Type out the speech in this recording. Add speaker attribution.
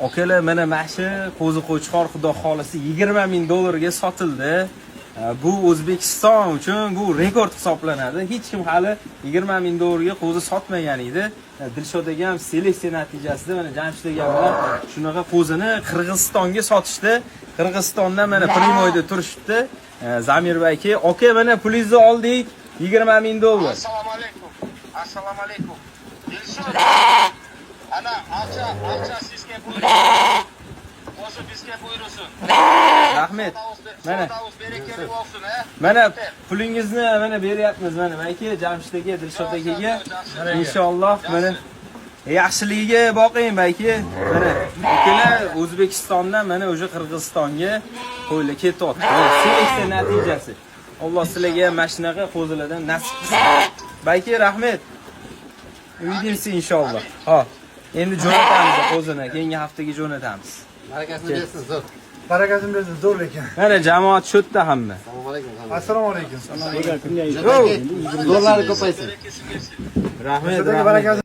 Speaker 1: Akalar, mana shu qo'zi qo'chqor, xudo xolisi, 20 ming dollarga sotildi. Bu O'zbekiston uchun bu rekord hisoblanadi. Hech kim hali 20 ming dollarga qo'zi sotmagan edi. Dilshod aka ham seleksiya natijasida mana Jamshid aka bilan shunaqa qo'zini Qirg'izistonga sotishdi. Qirg'izistondan mana прямой da turishibdi. Zamirbek aka, aka, mana pulingizni oldik, 20 ming dollar.
Speaker 2: Assalomu alaykum. Assalomu alaykum. Dilshod. Ana, aqcha, aqcha sizga buyursin. O'zi bizga buyursin.
Speaker 1: Rahmat. Mana.
Speaker 2: Mana. Berekeli bo'lsin, ha?
Speaker 1: Mana pulingizni mana beryapmiz, mana aka, Jamshid aka, Dilshod akaga. Inshaalloh, mana yaxshiligiga boqing, balki. Mana, akalar, O'zbekistondan mana уже Qirg'izistonga qo'ylar ketyapti. Mana seleksiya natijasi. Alloh sizlarga ham mana shunaqa qo'zilardan nasib qilsin. Balki, rahmat. Увидимся, inshaalloh. Ha. Endi jo'natamiz qo'zini, keyingi haftaga jo'natamiz.
Speaker 3: Barakasini bersin, zo'r.
Speaker 4: Barakasini bersin, zo'r lekin.
Speaker 1: Mana jamoat shu yerda hamma.
Speaker 3: Assalomu alaykum.
Speaker 4: Assalomu alaykum.
Speaker 3: Zo'rlari ko'paysin.
Speaker 1: Rahmat,
Speaker 4: Sizlarga
Speaker 1: rahmat.
Speaker 4: barakasini.